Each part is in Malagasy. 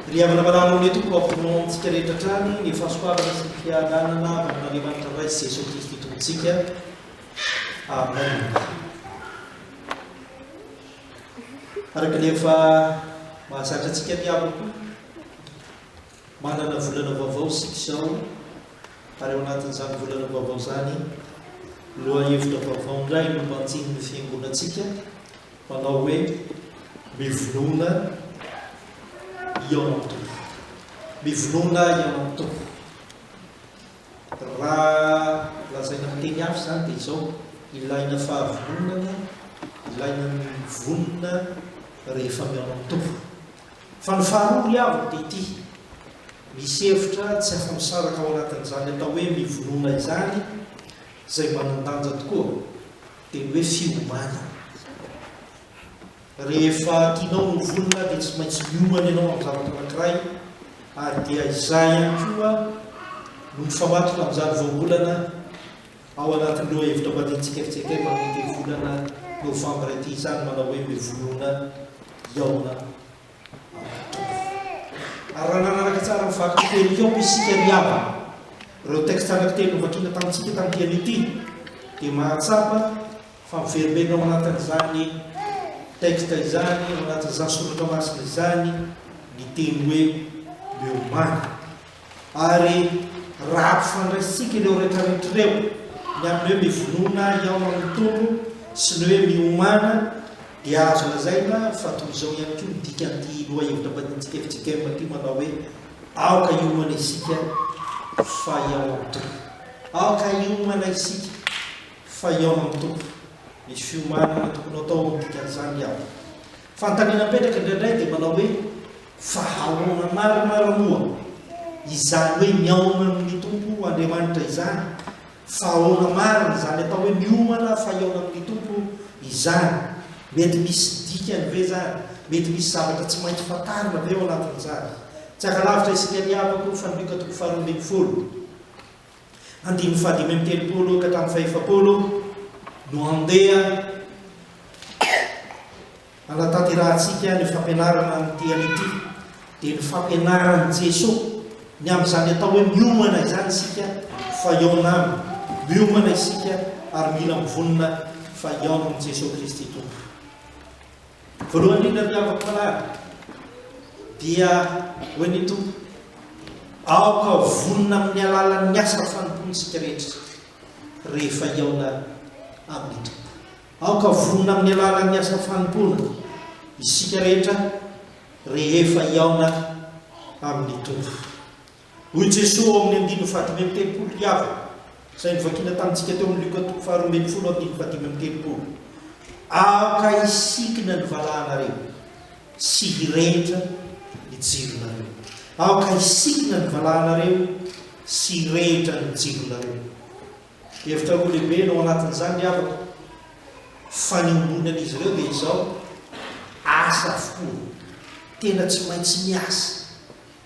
Ry havana malala ao amin'ny Tompo, ampinono amintsika rehetra hatrany ny fahasoavana sy ny fiadanana avy amin'Andriamanitra Ray sy Jesoa Kristy Tompontsika. Amen. Araka ny efa mahazatra antsika ny havana koa, manana volana vaovao isika izao, ary ao anatin'izany volana vaovao izany, lohahevitra vaovao indray no banjinin'ny Fiangonantsika, Manao hoe, Mivonona hihaona amin'ny Tompo. Mivonona hihaona amin'ny Tompo. Raha lazaina amin'ny teny hafa izany dia izao, ilaina fahavononana, ilaina ny mivonona rehefa mihaona amin'ny Tompo. Fa ny faharoa ry havana dia ity, misy hevitra tsy afa-misaraka ao anatin'izany atao hoe mivonona izany, izay manan-danja tokoa. Dia ny hoe fiomanana. Rehefa tianao ny ho vonona dia tsy maintsy miomana ianao amin'ny zavatra anankiray ary dia izay ihany koa no mifamatotra amin'izany voambolana ao anatin'ny lohahevitra ambadintsika fjkm amin'ity volana novambra ity izany manao hoe mivonona hihaona amin'ny Tompo. Ary raha nanaraka tsara ny vaky ny perikopa isika ry havana, ireo texte anankitelo novakiana tamintsika tamin'ity anio ity, dia mahatsapa fa miverimberina ao anatin'izany texte izany, ao anatin'izany soratra masina izany, ny teny hoe miomàna. Ary raha ampifandraisintsika ireo rehetrarehetra ireo, ny amin'ny hoe mivonona hihaona amin'ny Tompo sy ny hoe miomàna, dia azo lazaina fa toy izao ihany koa ny dikan'ity lohahevitra ambadintsika fjkm ity manao hoe aoka hiomana isika fa hihaona amin'ny Tompo. Aoka hiomana isika fa hihaona amin'ny Tompo. Misy fiomanana tokony ho atao amin'ny dikan'izany aho. Fanontaniana mipetraka indraindray dia manao hoe Fa ahoana marina ary moa izany hoe mihaona amin'ny Tompo Andriamanitra izany? Fa ahoana marina izany atao hoe miomana fa hihaona amin'ny Tompo izany? Mety misy dikany ve izany? Mety misy zavatra tsy maintsy fantarina ve ao anatin'izany? Tsy ankalavitra isika ry havako fa ny Lioka toko faharoa 12. Andininy fahadimy 35 ka hatramin'ny fahefapolo no handeha Hanatanterahantsika ny fampianarana amin'ity anio ity, dia ny fampianaran'i Jesoa ny amin'izany atao hoe miomana izany isika fa hihaona Aminy. Miomana isika ary mila mivonona fa hihaona amin'i Jesoa Kristy Tompo. Voalohany indrindra ry havako malala, dia hoy ny Tompo, aoka ho vonona amin'ny alalan'ny asa fanompoana isika rehetra rehefa hihaona amin'ny Tompo. Aoka vonona amin'ny alalan'ny asa fanompoana isika rehetra rehefa hihaona amin'ny Tompo. Hoy Jesoa ao amin'ny andininy faha-35 ry havana, izay novakiana tamintsika teo amin'ny Lioka toko faha-12 andininy faha-35, Aoka hisikina ny valahanareo sy hirehitra ny jironareo. Aoka hisikina ny valahanareo sy hirehitra ny jironareo. Hevitra roa lehibe no ao anatin'izany ry havako, fa ny iombonan'izy ireo dia izao, asa avokoa, tena tsy maintsy miasa.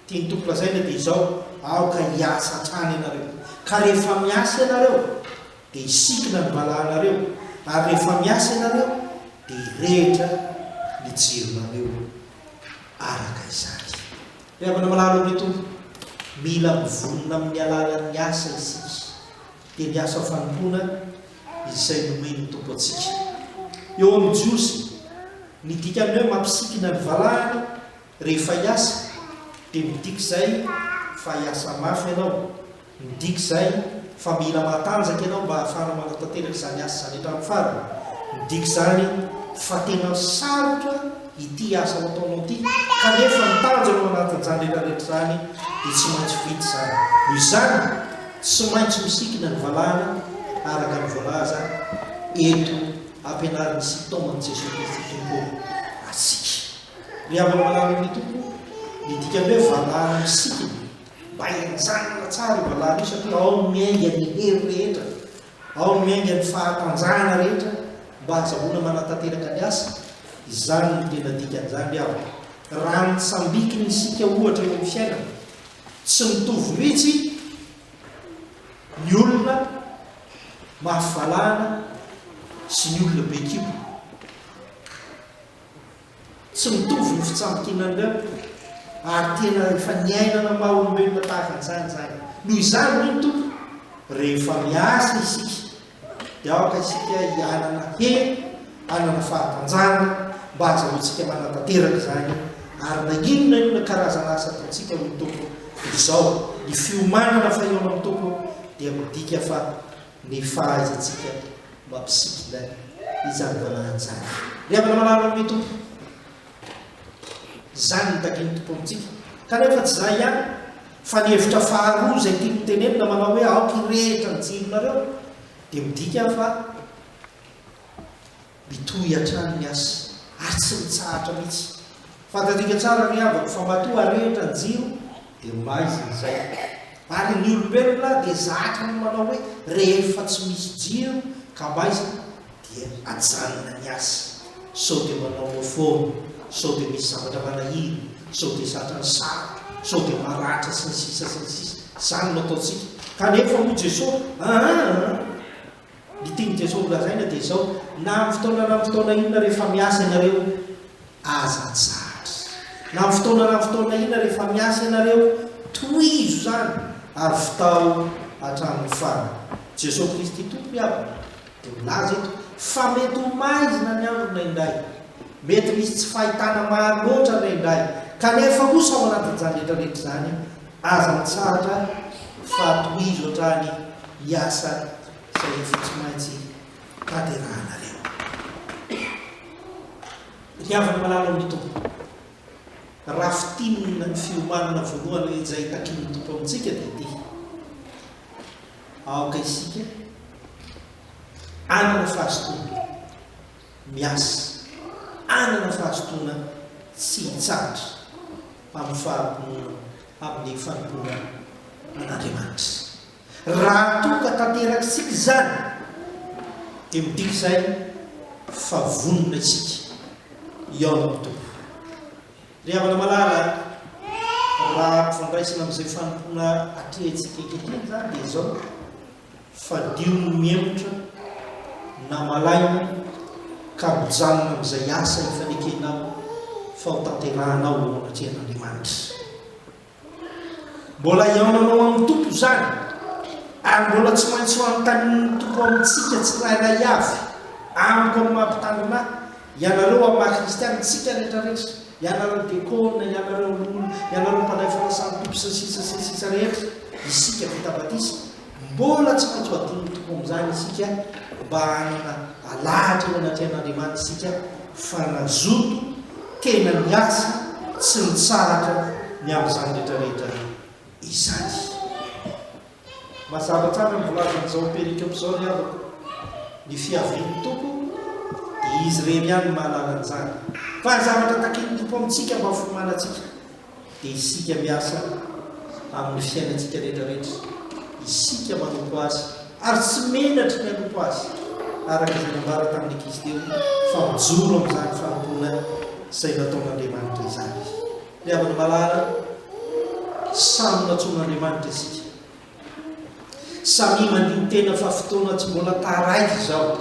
Tian'ny Tompo lazaina dia izao, aoka hiasa hatrany ianareo. Ka rehefa miasa ianareo, dia hisikina ny valahanareo, ary rehefa miasa ianareo, dia hirehitra ny jironareo araka izany. Ry havana malala amin'ny Tompo, mila mivonona amin'ny alalan'ny asa isika, dia ny asa fanompoana izay nomen'ny Tompo antsika. Eo amin'ny Jiosy, ny dikan'ny hoe mampisikina ny valahany rehefa hiasa dia midika izay fa hiasa mafy ianao, Midika izay fa mila matanjaka ianao mba hahafahana manatanteraka izany asa izany hatramin'ny farany. Midika izany fa tena sarotra ity asa ho ataonao ity, kanefa ny tanjona ao anatin'izany rehetra rehetra izany dia tsy maintsy vita izany. Noho izany, tsy maintsy misikina ny valahana araka ny voalaza eto ampianarin'ny symptômes-n'i Jesoa Kristy Tompo antsika. Ry havana malala ny Tompo, ny dikan'ny hoe valahana misikina Mba henjanina tsara io valahana io satria ao no miainga ny hery rehetra, ao no miainga ny fahatanjahana rehetra mba hahazahoana manatanteraka ny asa, izany no tena dikan'izany ry havana. Raha mitsambikina isika ohatra eo amin'ny fiainana, tsy mitovy mihitsy ny olona mafy valahana sy ny olona be kibo. Tsy mitovy ny fitsambikinan'ireo. Ary tena efa niainana maha olombelona tahaka an'izany izany. Noho izany, hoy ny Tompo, rehefa miasa isika, dia aoka isika hianana hery, hanana fahatanjahana mba hahazahoantsika manatanteraka izany, ary na inona inona karazana asa ataontsika, hoy ny Tompo, dia izao, ny fiomanana fahiona amin'ny Tompo dia midika fa ny fahaizantsika mampisikina izany valahany izany. Ry havana malala amin'ny Tompo, izany no takian'ny Tompo amintsika. Kanefa tsy izay ihany, fa ny hevitra faharoa izay tiany hotenenina manao hoe aoka hirehitra ny jironareo dia midika fa mitohy hatrany ny asa ary tsy mitsahatra mihitsy. Fantatsika tsara ry havako fa matoa arehitra ny jiro dia maizina izay. Ary ny olombelona dia zatra ny manao hoe rehefa tsy misy jiro ka maizina dia ajanona ny asa. Sao dia manaonao foana, sao dia misy zavatra manahira, sao dia zatra ny sarotra, sao dia maratra sy ny sisa sy ny sisa. Izany no ataontsika. Kanefa hoy Jesoa, aa. Ny tian'i Jesoa holazaina dia izao, na amin'ny fotoana na amin'ny fotoana inona rehefa miasa ianareo, aza mitsahatra. Na amin'ny fotoana na amin'ny fotoana inona rehefa miasa ianareo, tohizo izany ary vitao hatramin'ny farany. Jesoa Kristy Tompo ry havana dia milaza eto fa mety ho maizina ny andro indraindray, mety misy tsy fahitana maro loatra indraindray, kanefa kosa ao anatin'izany rehetra rehetra izany, aza mitsahatra fa tohizo hatrany ny asa izay efa tsy maintsy tanterahanareo. Ry havana malala ao amin'ny Tompo, raha fintinina ny fiomanana voalohany izay takian'ny Tompo amintsika dia ity, aoka isika hanana fahazotoana miasa, hanana fahazotoana tsy hitsahatra amin'ny faharonoana amin'ny fanompoana an'Andriamanitra. Raha toa ka tanterak'isika izany, dia midika izay fa vonona isika hihaona amin'ny Tompo. Ry havana malala, raha ampifandraisina amin'izay fanompoana atrehintsika ankehitriny izany dia izao, fadio ny mihemotra na malaina ka mijanona amin'izay asa efa nekenao fa ho tanterahanao eo anatrehan'Andriamanitra. Mbola hihaonanao amin'ny Tompo izany, ary mbola tsy maintsy ho anontanian'ny Tompo amintsika tsirairay avy, amiko amin'ny maha mpitandrina ahy, ianareo amin'ny maha kristiana antsika rehetrarehetra, ianareo dekona, ianareo loholona, ianareo mpandray fanasan'ny Tompo sy ny sisa sy ny sisa rehetra, isika vita batisa, mbola tsy maintsy ho adinon'ny Tompo amin'izany isika mba hanana alahatra eo anatrehan'Andriamanitra isika fa nazoto tena niasa tsy nitsahatra ny amin'izany rehetrarehetra izany. Mazava tsara ny voalazan'izao perikopa izao ry havako, ny fiavian'ny Tompo dia Izy irery ihany no mahalala an'izany. Fa ny zavatra takian'ny Tompo amintsika mba ho fiomanantsika dia isika miasa amin'ny fiainantsika rehetrarehetra, isika manompo Azy ary tsy menatry ny hanompo Azy, araka izay nambara tamin'ny ankizy teo fa mijoro amin'izany fanompoana izay nataon'Andriamanitra izany. Ry havana malala, samy nantsoin'Andriamanitra isika. Samia mandini-tena fa fotoana tsy mbola taraiky izao.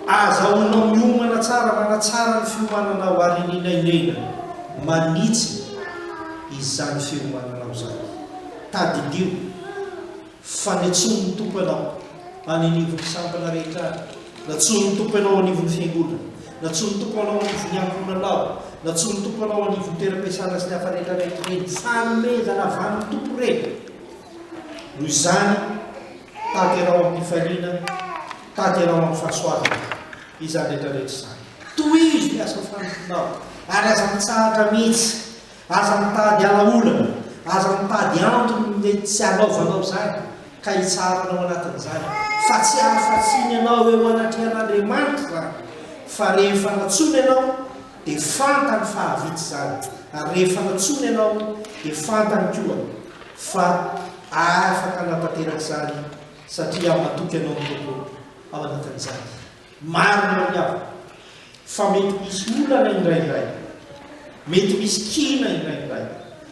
Azahoanao miomana tsara, manatsara ny fiomananao ary iniana irena manitsy izany fiomananao izany. Tadidio fa nantsoin'ny Tompo ianao any anivon'ny sampana rehetra any. Nantsoin'ny Tompo ianao anivon'ny fiangonana. Nantsoin'ny Tompo anao anivon'ny ankohonanao. Nantsoin'ny Tompo anao anivon'ny toeram-piasana sy ny hafa rehetra rehetra ireny. Fanomezana avy amin'ny Tompo ireny. Noho izany, tanteraho amim-pifaliana, tanteraho amin'ny fahasoavana izany rehetra rehetra izany. Tohizo ny asa fanompoanao, ary aza mitsahatra mihitsy. Aza mitady ala-olana, aza mitady antony mety tsy hanaovanao izany ka hitsaharana ao anatin'izany, fa tsy hahafatsiny anao eo anatrehan'Andriamanitra izany, fa rehefa nantsoina ianao dia fantany fa hahavita izany, ary rehefa nantsoina ianao dia fantany koa fa afaka hanatanteraka izany satria matoky anao ny Tompo ao anatin'izany. Marina ry havana fa mety misy olana indraindray, mety misy kiana indraindray,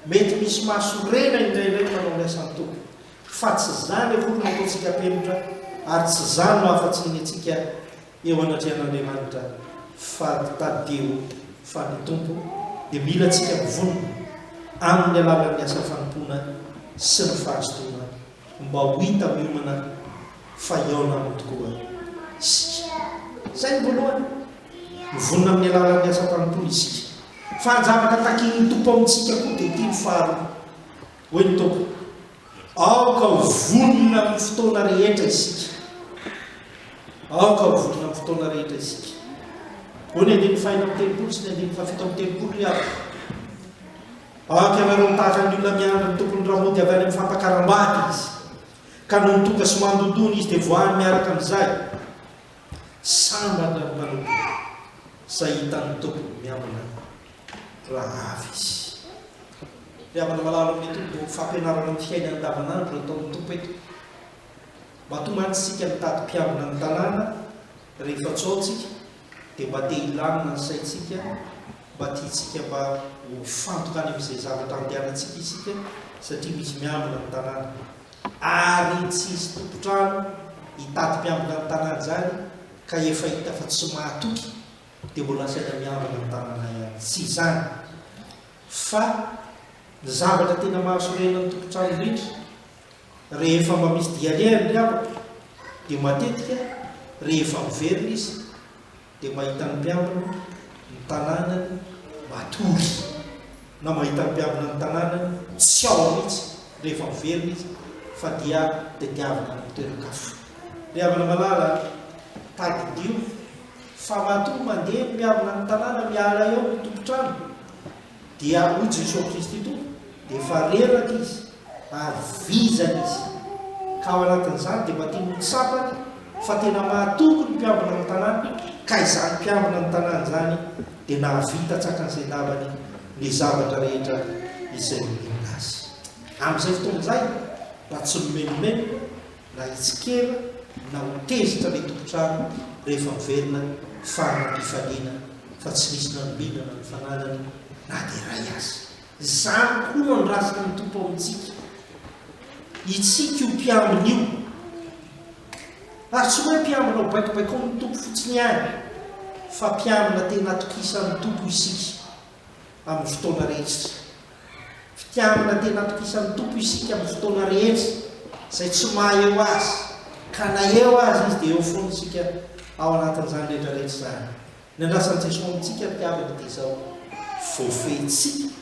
mety misy mahasorena indraindray ny manao ny asan'ny Tompo, fa tsy izany akory no ataontsika mpihemotra ary tsy izany no ahafatsiny antsika eo anatrehan'Andriamanitra fa tadidio fa ny Tompo dia mila antsika mivonona. Amin'ny alalan'ny asa fanompoana sy ny fahazotoana mba ho hita miomana fa hihaona aminy tokoa isika. Izay ny voalohany. Mivonona amin'ny alalan'ny asam-panompoana isika. Fa ny zavatra takin'ny Tompo amintsika koa dia ity ny faharoa. Hoy ny Tompo, Aoka ho vonona amin'ny fotoana rehetra isika. Aoka ho vonona amin'ny fotoana rehetra isika. Hoy ny andininy faha-36 sy ny andininy faha-37 ry havana. Aoka ianareo ho tahaka ny olona miandry ny tompony raha mody avy any amin'ny fampakaram-bady izy. Ka nony tonga sy mandondona izy dia voahany miaraka amin'izay. Sambatra ny mpanompo izay hitan'ny tompony miambina raha avy izy. Ry havana malala ao amin'ny Tompo, fampianarana amin'ny fiainana andavanandro no ataon'ny Tompo eto. Matoa mantsy isika mitady mpiambina ny tanàna rehefa tsy ao tsika dia mba te hilamina ny saintsika, mba tiantsika mba ho mifantoka any amin'izay zavatra andehanantsika isika satria misy miambina ny tanàna. Ary tsy hisy tompon-trano hitady mpiambina ny tanàna izany ka efa hita fa tsy mahatoky dia mbola asaina miambina ny tanàna ihany. Tsy izany fa ny zavatra tena mahasorena ny tompon-trano indrindra rehefa mba misy dia alehany ry havako dia matetika rehefa miverina izy dia mahita ny mpiambina ny tanànany matory na mahita ny mpiambina ny tanànany tsy ao mihitsy rehefa miverina izy fa dia tediavina any amin'ny toeran-kafa. Ry havana malala, tadidio fa matoa mandeha ny mpiambina ny tanàna miala eo ny tompon-trano Dia hoy Jesoa Kristy Tompo, dia efa reraka izy ary vizana izy. Ka ao anatin'izany dia mba tiany ho tsapany fa tena mahatoky ny mpiambina ny tanàna, ka izany mpiambina ny tanàna izany dia nahavita tsakan'izay namany ny zavatra rehetra izay nomena azy. Amin'izay fotoana izay, mba tsy mimenomenona na hitsikera na ho tezitra ilay tompon-trano rehefa miverina fa hanam-pifaliana fa tsy nisy nanombinana ny fananany na dia iray aza. Izany koa no andrasana ny Tompo amintsika. Itsika io mpiambina io. Ary tsy hoe mpiambina ho baikobaikoin'ny Tompo fotsiny ihany, fa mpiambina tena atokisan'ny Tompo isika amin'ny fotoana rehetra. Fitiavana tena atokisan'ny Tompo isika amin'ny fotoana rehetra, izay tsy maha eo Azy, ka na eo aza Izy dia eo foana isika ao anatin'izany rehetra rehetra izany. Ny andrasan'i Jesoa amintsika ry havana dia izao, voafehintsika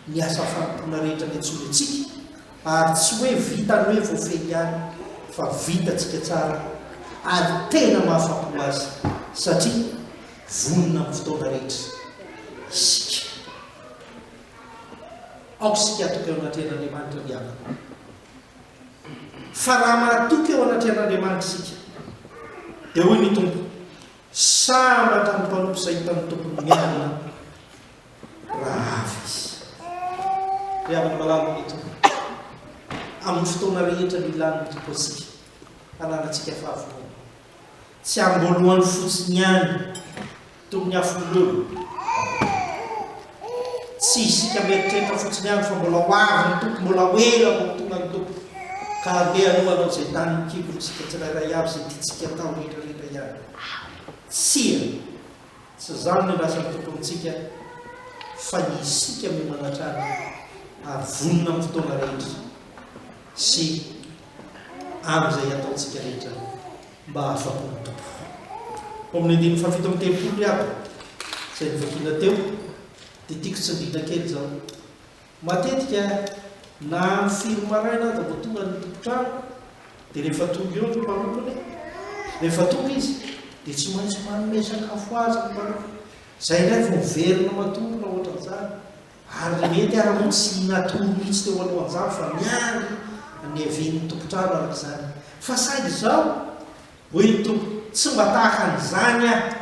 ny asa fanompoana rehetra niantsoany antsika, ary tsy hoe vitan'ny hoe voafehy ihany fa vitantsika tsara ary tena mahafapo Azy satria vonona amin'ny fotoana rehetra isika. Aoka isika hatoky eo anatrehan'Andriamanitra ry havana. Fa raha mahatoky eo anatrehan'Andriamanitra isika, dia hoy ny Tompo, Sambatra ny mpanompo izay hitan'ny tompony mialona raha avy izy. Ry havana malala ny Tompo, amin'ny fotoana rehetra no ilan'ny Tompo antsika, hananantsika fahavonona. Tsy am-boalohany fotsiny ihany toy ny afo milolo. Tsy isika mieritreritra fotsiny ihany fa mbola ho avy ny Tompo, mbola ho ela vao ho tonga ny Tompo. Ka andeha aloha hanao izay danin'ny kibony isika tsirairay avy, izay tiantsika atao rehetra rehetra ihany. Tsia! Tsy izany no iandrasan'ny Tompo amintsika fa ny isika miomana hatrany ary vonona amin'ny fotoana rehetra sy amin'izay ataontsika rehetra mba hahafapo ny Tompo. Ao amin'ny andininy faha-37 ry havana, izay novakiana teo, dia tiako tsindriana kely izao. Matetika na amin'ny firy maraina aza vao tonga ny tompon-trano, dia rehefa tonga eo ny mpanompony, rehefa tonga izy, dia tsy maintsy manome sakafo azy ny mpanompony. Izay indray vao miverina matory na ohatran'izany. Ary mety ara moa tsy natory mihitsy teo alohan'izany fa miandry ny niavian'ny tompon-trano araka izany. Fa saingy izao, hoy ny Tompo, tsy mba tahaka an'izany aho,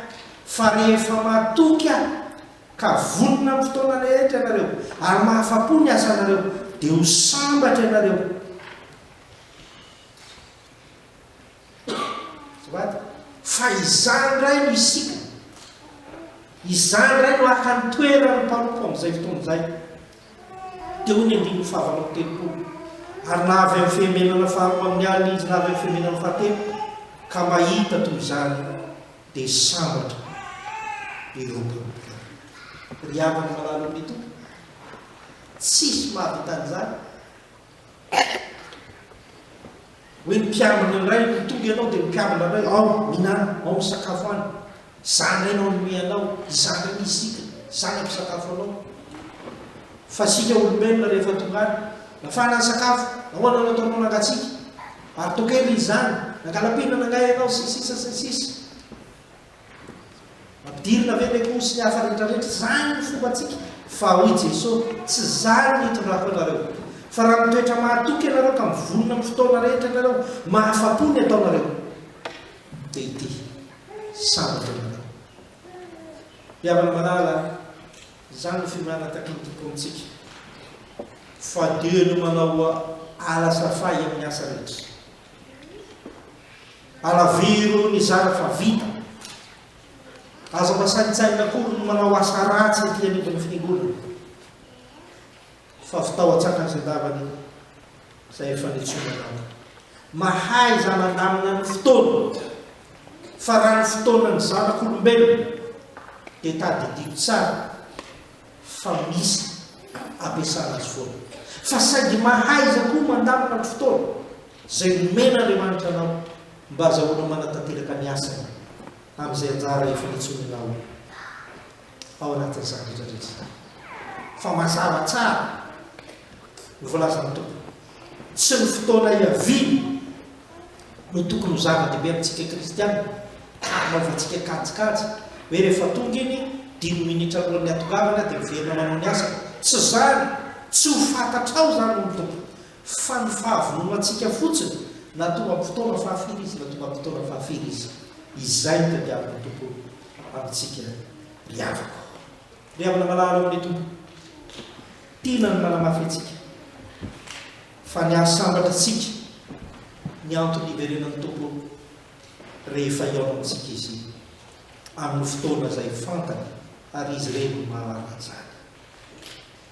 fa rehefa matoky aho ka vonona amin'ny fotoana rehetra ianareo ary mahafa-po ny asanareo, dia ho sambatra ianareo. Azafady. Fa izaho indray no hisikina. Izaho indray no haka ny toeran'ny mpanompo amin'izay fotoana izay. Dia hoy ny andininy faha-38, Ary na avy amin'ny fiambenana faharoa amin'ny alina izy na avy amin'ny fiambenana fahatelo, ka mahita toy izany, dia sambatra ireo mpanompo ireo. Ry havana malala amin'ny Tompo. Tsisy mahavita an'izany. Hoe ny mpiambina indray no tonga ianao dia ny mpiambina indray ao mihinana, ao misakafo any. Izaho indray no hanome anao, izaho indray no hisikina, izaho no hampisakafo anao. Fa isika olombelona rehefa tonga any, nafana ny sakafo, nahoana no ataonao nangatsiaka? Ary toa kely izany, nangala-pihinana angaha ianao, sy ny sisa sy ny sisa. Ampidirina ve ilay koa sy ny hafa rehetra rehetra? Izany no fombantsika. Fa hoy Jeso, Tsy izany no itondrako anareo. Fa raha mitoetra mahatoky ianareo ka mivonona amin'ny fotoana rehetra ianareo, mahafa-po ny ataonareo, dia ity, sambatra ianareo. Ry havana malala, izany no fiomanana takin'ny Tompo amintsika. Fadio ny manao alasafay amin'ny asa rehetra. Alaviro ny zara fa vita. Aza mba saintsainina akory ny manao asa ratsy ety anivon'ny fiangonana. Fa vitao an-tsakany sy an-davany izay efa nitsoina anao. Mahaiza mandamina ny fotoana. Fa raha ny fotoanan'ny zanak'olombelona dia tadidio tsara fa misy ampiasana azy foana. Fa saingy mahaiza koa mandamina ny fotoana izay nomen'Andriamanitra anao mba azahoanao manatanteraka ny asany amin'izay anjara efa nantsoiny anao ao anatin'izany rehetra rehetra izany. Fa mazava tsara ny voalazan'ny Tompo, tsy ny fotoana hiaviany no tokony ho zava-dehibe amintsika kristiana ka hanaovantsika kajikajy hoe rehefa tonga iny dimy minitra alohan'ny hatongavana dia miverina manao ny asako. Tsy izany, tsy ho fantatrao izany hoy ny Tompo, fa ny fahavononantsika fotsiny na tonga am-potoana fahafiry izy na tonga am-potoana fahafiry izy. Izay no tadiavin'ny Tompo amintsika ry havako. Ry havana malala ao amin'ny Tompo, tiana ny manamafy antsika fa ny hahasambatra antsika ny antony hiverenan'ny Tompo rehefa hihaona amintsika Izy amin'ny fotoana izay fantany ary Izy irery no mahalala an'izany.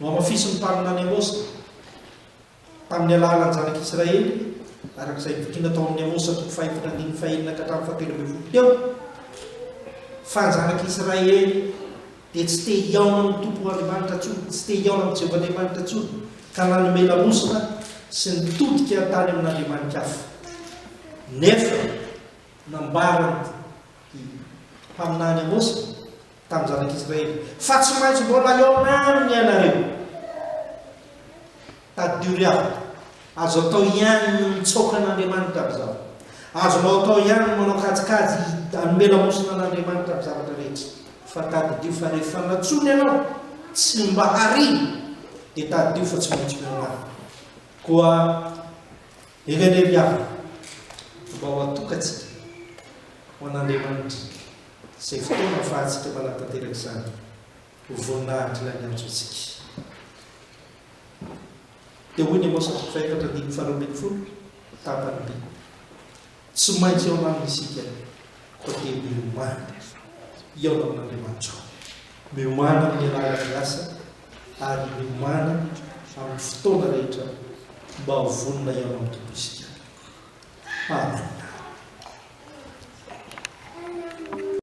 Nohamafisin'ny mpaminany Amosa tamin'ny alalan'ny zanak'Israely, araka izay novakiana tao amin'ny Amosa toko fahefatra andininy fahenina ka hatramin'ny fahatelo ambin'ny folo teo, fa ny zanak'Israely dia tsy te hihaona amin'ny Tompo Andriamanitra intsony, tsy te hihaona amin'i Jehovah Andriamanitra intsony, ka nanome lamosina sy nitodika tany amin'andriamani-kafa. Nefa nambaran'ny mpaminany Amosa tamin'ny zanak'Israely, fa tsy maintsy mbola hihaona aminy ianareo. Tadidio ry havana, azo atao ihany ny mitsaoka an'Andriamanitra amin'izao. Azonao atao ihany ny manao kajikajy hanome lamosina an'Andriamanitra amin'ny zavatra rehetra. Fa tadidio fa rehefa nantsoina ianao, tsy mba hariana, dia tadidio fa tsy maintsy mihaona Aminy. Koa enga anie ry havana, mba ho atokantsika ho an'Andriamanitra izay fotoana ahafahantsika manatanteraka izany ho voninahitr'Ilay niantso antsika. Dia hoy ny Amosa toko fahefatra andininy faharoa ambin'ny folo, tapany B, Tsy maintsy hihaona aminy isika, koa dia miomàna hihaona amin'Andriamanitrao. Miomàna amin'ny alalan'ny asa ary miomàna amin'ny fotoana rehetra mba ho vonona hihaona amin'ny Tompo isika. Amen.